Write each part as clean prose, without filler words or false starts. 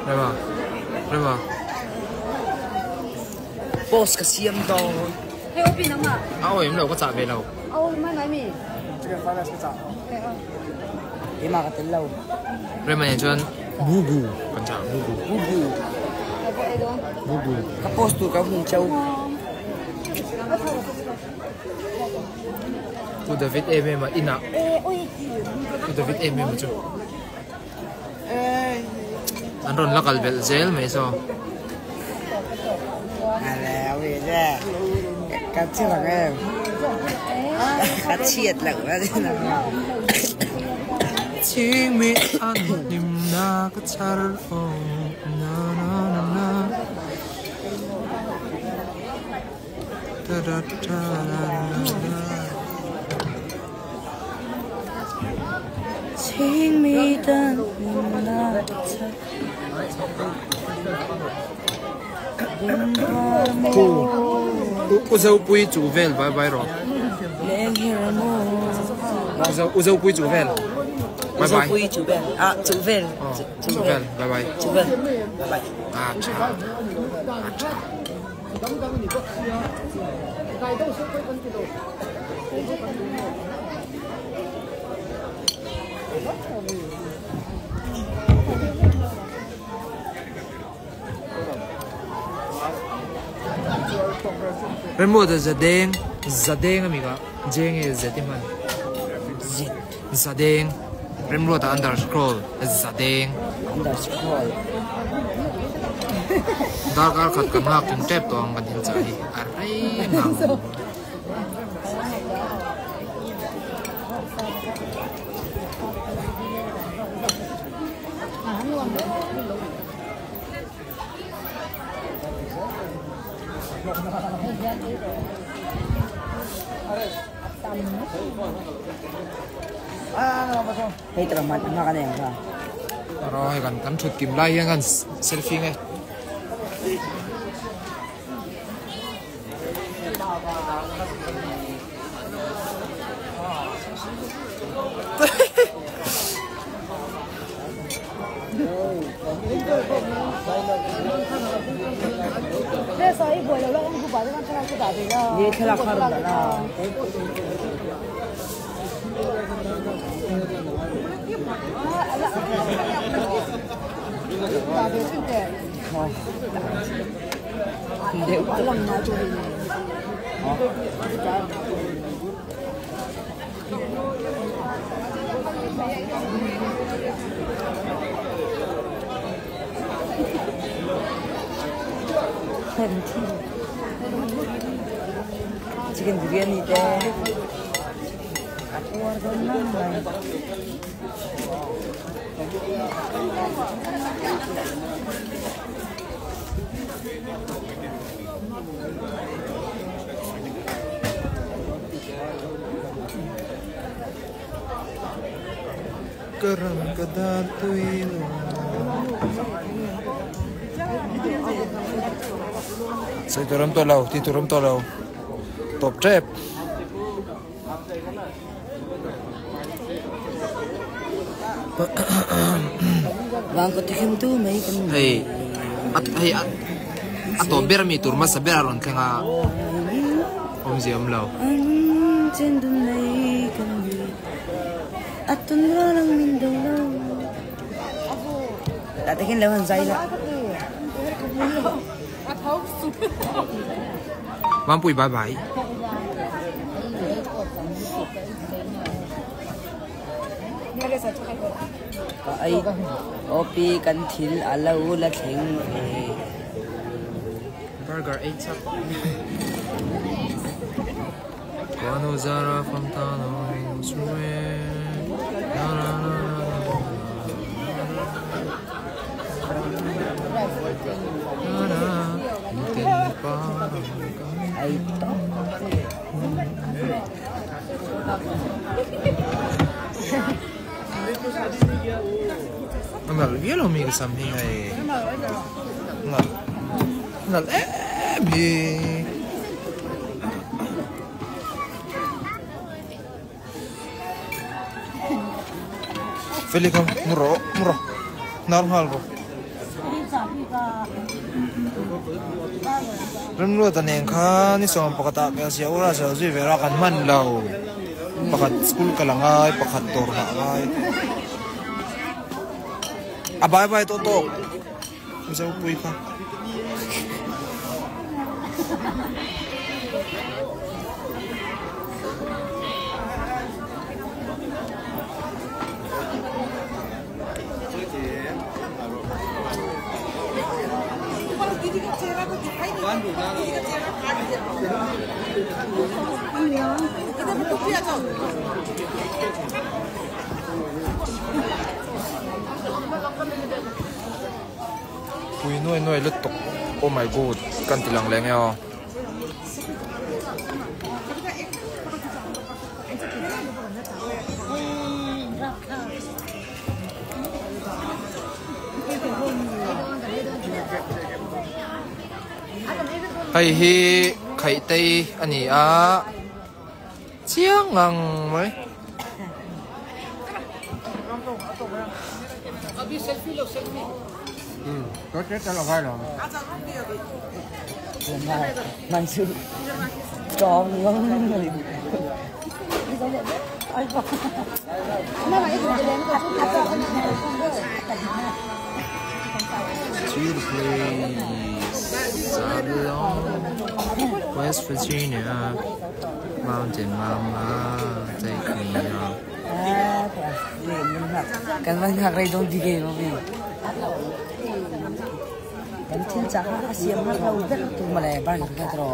Rema Rema Post ka siam dawn. A awm lo ka chah ve lo. Keimah ka tel lo. Rema nen chuan Bubu kan chah Bubu. Bubu. Bubu. Ka post tur ka hmu cheu. Pu David em em a inah Pu David em em a chu an rawn la kal belh zel mai saw. Chhingmi an hlimna ka chhar aw na na na na. U Zopui chu vel vai vai rawh. U Zopui chu vel. Bye bye. Zopui chu vel. Ah, chu vel. Chu vel. Bye bye. Chu vel. Bye bye. Ah, tha. Ah, tha. Remruata Zadeng Zadeng ami kha J nge Z i hman Zadeng Remruata underscroll Zadeng Underscroll Darkar khat kan nghak tum tep tawh ang kan thil chah hi a rei ngang. Hei tara man hma kan eng kha. Ro hei kan kan thut kim lai hian kan selfie nge. Ni thlalak kha rawn dah la. Chicken biryani te a puar dawn ngang mai. Ka ram ka dar tui lo. Sawi tur awm tawh lo, tih tur awm tawh lo. Tawp tep. Hei hei a tawp ber ami tur hmasa ber a rawn thleng a awmzia awm lo. Mampui bye bye. Ka ei opi kan thil a lo la thleng ve. Burger ei chak. Kuanu zara famtano sue na na na na na Ai tawp. A nalh viau lo mi ka sam hi hei nalh nalh em hi. Feli kha mu rawh mu rawh hnar nghal rawh. Remruata nen khan ni sawm pakhatah ka zia ura zia zui ve a kan hman lo pakhat school kal a ngai pakhat dawr nghah a ngai a bye bye tawh tawk Mizopui kha. Pui nuai nuai lutuk oh my god kan ti lang leh nge aw. Hei hi Khaitei a ni a chiang ngang mai. To the place I belong, West Virginia, Mountain Mama, take me home. Kan van hngak rei dawn bik e maw Kan thil cah kha a siam har lo ber tu male ban ka tro.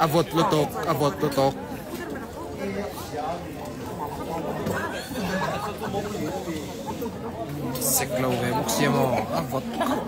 A vawt lutuk, a vawt lutuk. Sek lo ve bawk sia maw, a vawt khawp.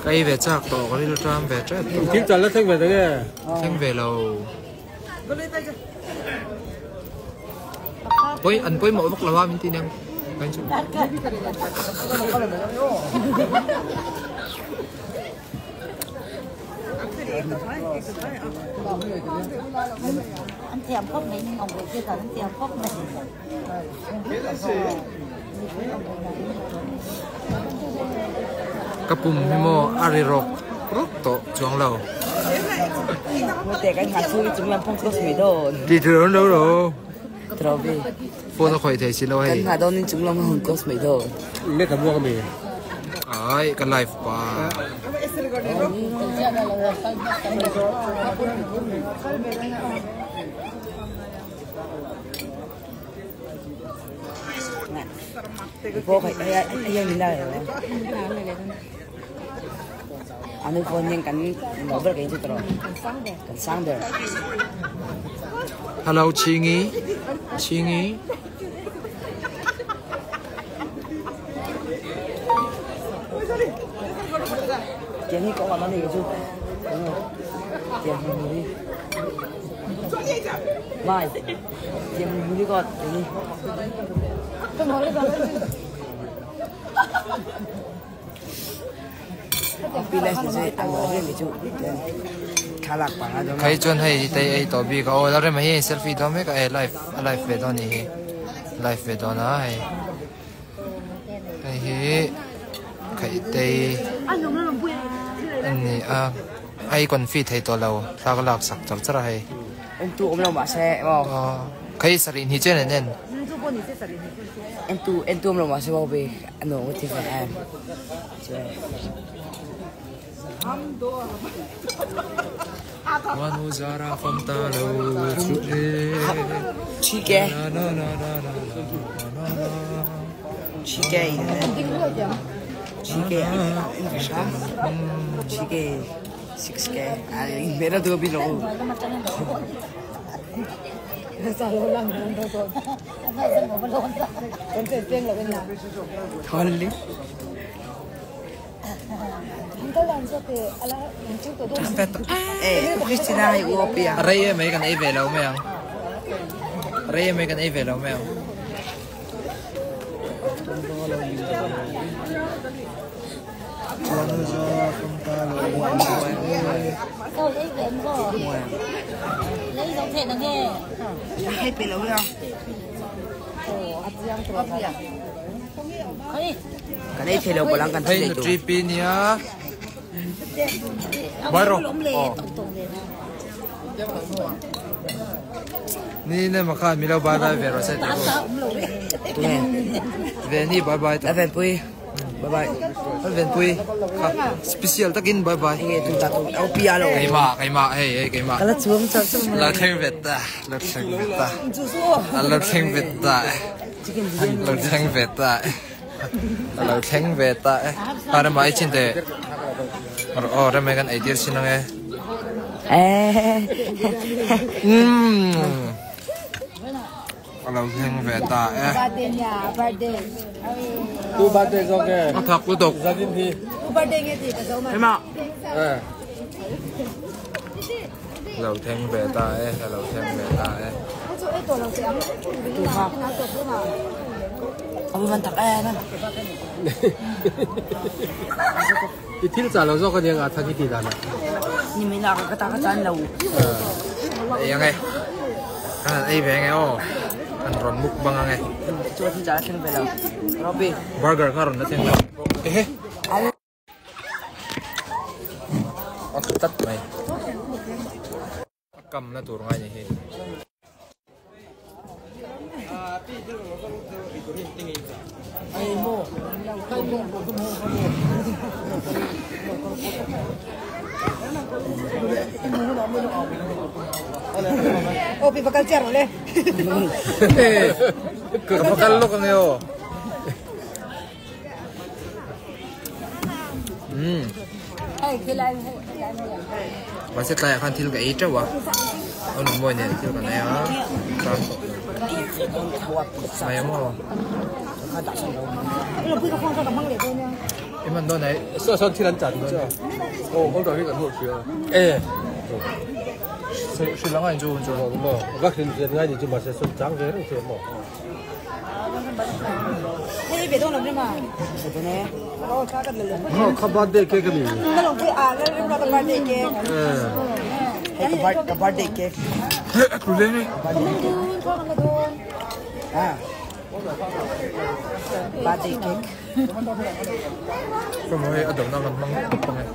Ka ei ve chak tawh ka rilru ṭam ve ṭep tawh. Thil chal la thleng ve ta nge? Thleng ve lo. Pawih an pawimawh vak lo a min ti nia kan chu. Ka pum hi maw a ri rawk rawk tawh chuang lo. Ti thil an lo lo. Phone a khawih thei si lo hei. Ai ka live pa. Hello Chingi Chingi Khai chuan hei tei ei tawh bik a aw la rem hi selfie dawn mek a e live a live ve dawn a nih hi live ve dawn a hei hei hi khaih tei a ni a a i confi thei tawh lo thla ka lak sak char char a hei. Entu awm lo mahse maw. Khai sarih hnih chen an en. Entu entu awm lo mahse maw be a nuam ka ti ve em. Chuan. Manu zara fam ta lo chu e. Chike. Chike in. Chike in ka hra. Chike. 6K mera tu bi lo Tholli Eh Christina hai u opia Rei e mai kan ei ve lo mai ang Rei e mai kan ei ve lo mai ang Kan ei thei lo palang kan Hei nutri pi nia Bai rawh aw Ni ne makhan mi lo bye bye ve rawh se ti Ve ni bye bye ta Venpui Bye bye. An venpui kha special takin bye bye. Enge tu ta tu au pia lo. Keimah keimah hei hei keimah. Kala chuang chak chu. La thleng vet ta la thleng vet ta. La thleng vet ta. La thleng vet ta. La thleng vet ta. Are mai chin te. Oh re mai kan ei tir chin ange. Eh. Mm. A lo thleng ve ta e. Tu birthday zawk nge? A thak lutuk. Zanin hi. Hema. Eh. Lo thleng ve ta e, a lo thleng ve ta e. Tu ha. Abu van tak e nan. I thil chah lo zawk ania nga thak i tih dan ah. Ni mai nak ka ta ka chan lo. Ei ang e. Kan han ei ve ange aw. Kan rawn mukbang ange. Chu thil chah la thleng ve lo. Robby. Burger kha rawn la thleng lo. Ehe. A tlat mai. A kamna tur ngai ni hi. Ka va kal lawk ange aw. Umm. Mahse tlaiah khan thil ka ei teuh a, a nu mawi nen thil kan ei a, mai ang maw? I hman dawn ai. Saw sawn thil an chan dawn a. Aw, all dah hi kan hmuh hria. E. Hrilh ang a inchu hun chu. Maw, va hrilh ve ngai ni chu mahse sawn chang ve reng che maw. Kha birthday cake ami. Hei ka birthday cake. Hei a tlu leng e. Ah. Birthday cake. Ka mo hei a do na kan hmang tawp ang e.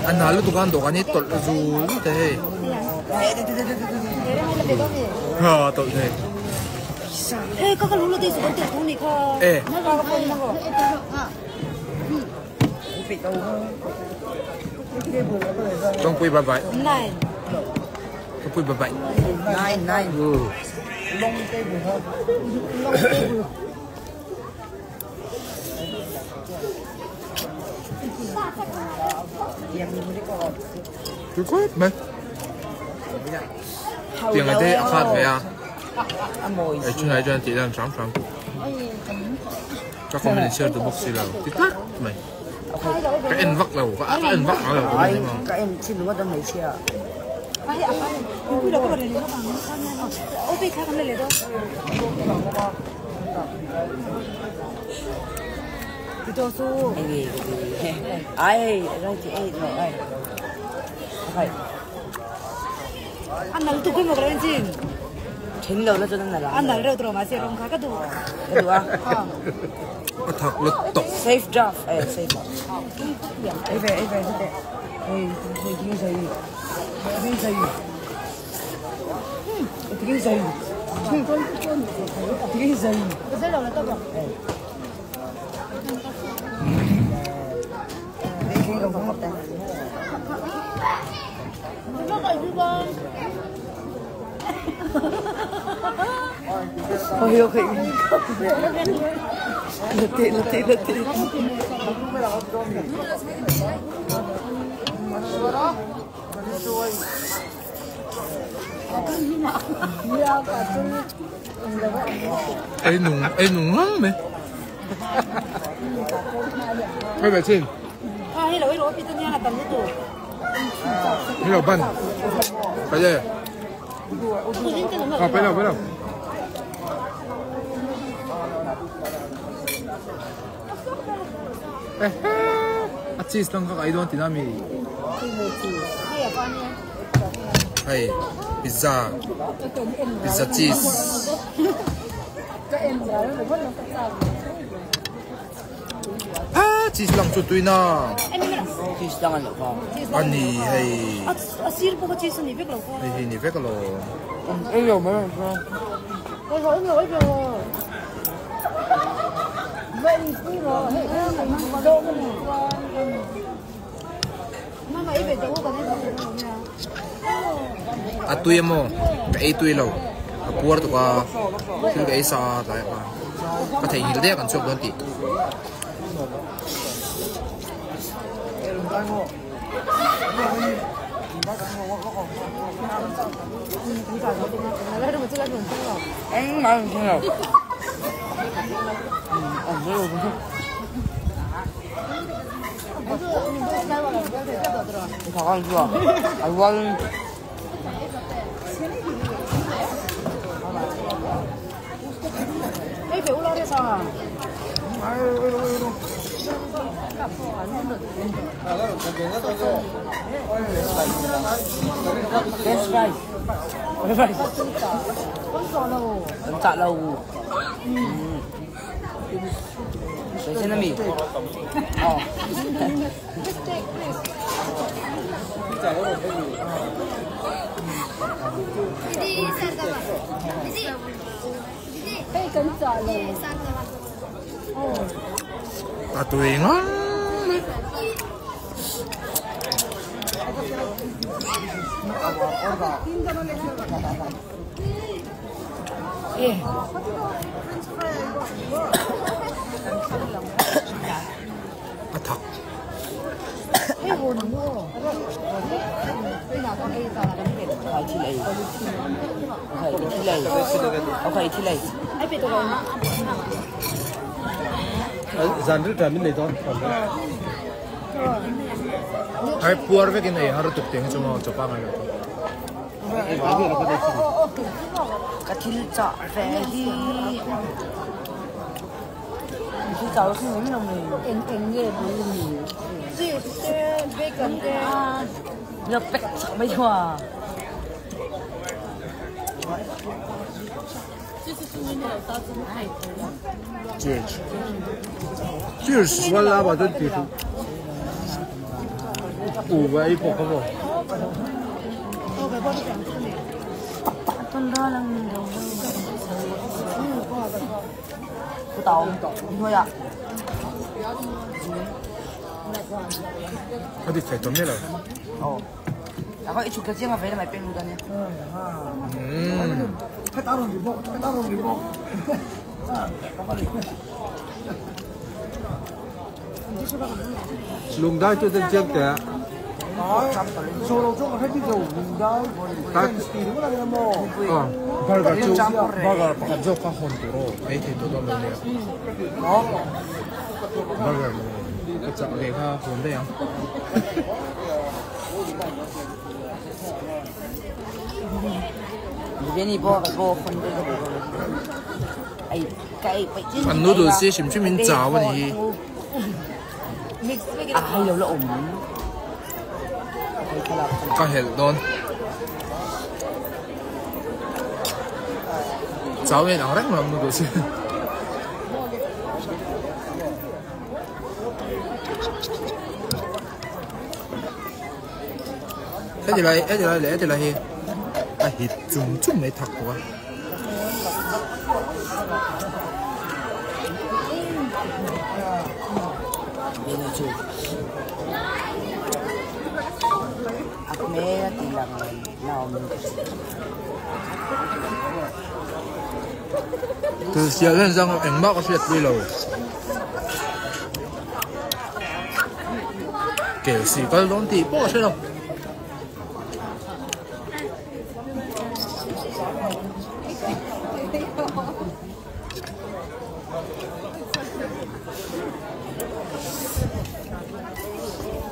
A hna lutuk a an dawhkan hi tawlh zul zut e hei ha tawlh thei e Tawngpui bye bye. Tawngpui bye bye. Nine nine. Long table. Long table. Tui khawp mai. Tiang te a khat ve a. Ei chunah chuan tih dan hram hram. Ka comment in share duh bawk si lo ti tlat mai. Ka en vak lo ka en vak lo Ai ka en chin ringawt a hmeichhia. Ai ai ti ai no ai. Ai. A nal tuk hi maw ka lo en chin. Then lo la chuan a nal ang. A nal reuh tawh mahse rawng kha ka duh. Ka duh a. A thak lut tawk. Safe draft eh safe ah. Ei ve ei ve hei hei hei tinge zai tinge zai tinge zai tinge zai. Ka zai lo la tawk ang. Ei nung ei nung ngang mai. Hei ve chin. Hei lo ban. Cái gì? À, bây giờ, bây giờ. A cheese lang kha ka ei dawn tina mi. Hei pizza pizza cheese. Ah cheese lang chu tui na. Cheese lang an lo kha. Ani hei. A sir pawh kha cheese a ni vek lo kha. Hei hi ni vek alo. Ei lo mai ang kha. A tui emaw ka ei tui lo ka puar tuk a thil ka ei sa tlai a ka theihnghilh daih a kan chhuak dawn tih. French fries. French fries. An chah lo. Sawi na mi. Aw. A tui ngang mai. A thak. Ai puar vekin ei har tuk teng chu maw chawpa ngai lo. Ka thil chah ve hi. Thil chah khi ngem lo mi. Eng eng nge bul mi. Cheese te bacon te. Nhập pek chak mai thua. Cheers. Cheers. Wala ba dun ti U va ei pawh kha maw. A dik thei tawh miah lo. Lungdai chu ten chiang teh a. Burger chu burger pakhat zawk kha hawn tur aw ei thei tawh dawn lo nia. Burger maw ka chah ve kha hawn daih ang. An noodles hi hrim hrim in chau a ni hi. Ka helh dawn. Chau en ang reng lam noodles hi. Heti lai heti lai leh heti lai hi a hit chung chung mai thak bawk a. Thil sial hian zang engmah ka hriat pui lo. Kel si kal dawn tih pawh ka hre lo.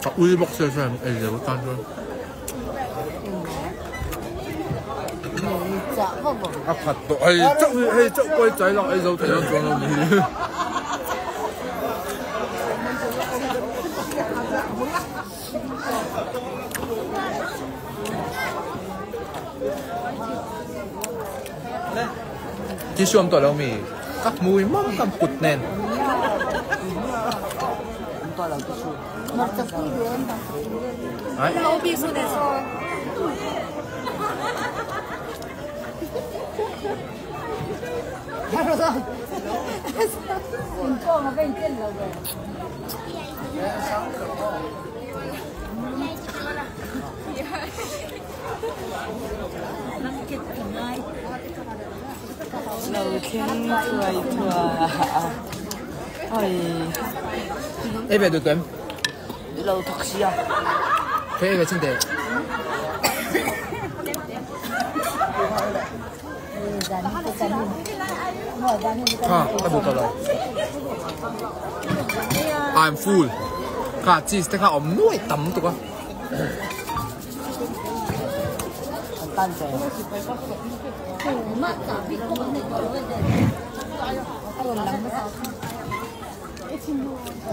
Ka ui bawk sia chuan ei leh tan chuan. A khat tawh hei chauh hi hei chauh pawh hi chai lak ei zo thei dawn chuang lo ni hi. Tissue awm tawh lo mi? Ka hmui mawm ka kut nen. Lo thleng thuai thuai oi. Ei ve duh em? Lo thawk sia. Thế ei ve chin teh. Ha, ka duh tawh lo. I'm full. Kha cheese te kha awm nuai tam tuk a.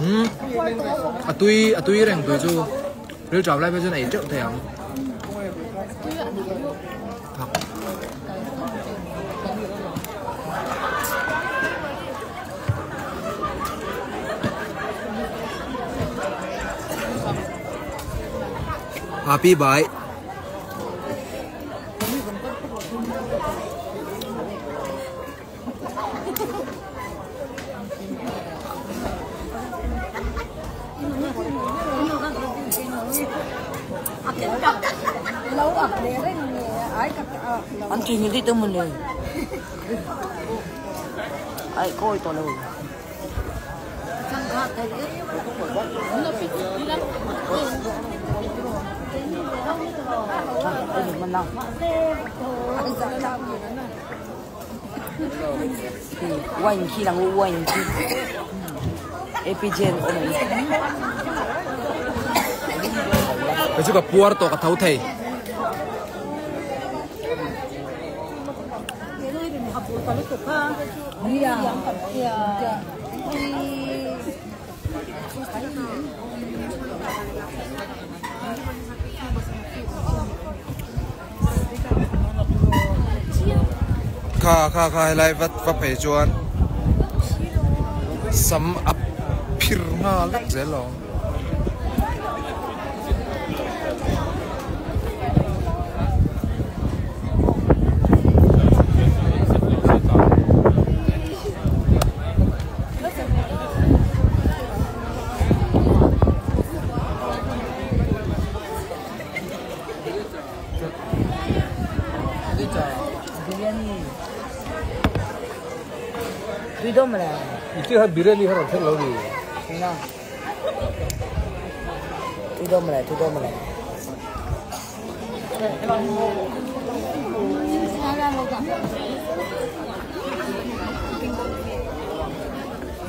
Umm a tui a tui reng tui chu ril ṭap lai phei chuan a ei teuh thei ang. Happy bye. An tui hmel deuh mawle. Ai kawi tawh lo. Wine khi lang u wine khi. APJ an awm ang. Kei chu ka puar tawh ka tho thei. Kha kha kha helai vat va phei chuan sam a phir nghal vek zel lo. Biryani kha rawn thleng lo ni. Tui dawn mawle, tui dawn mawle.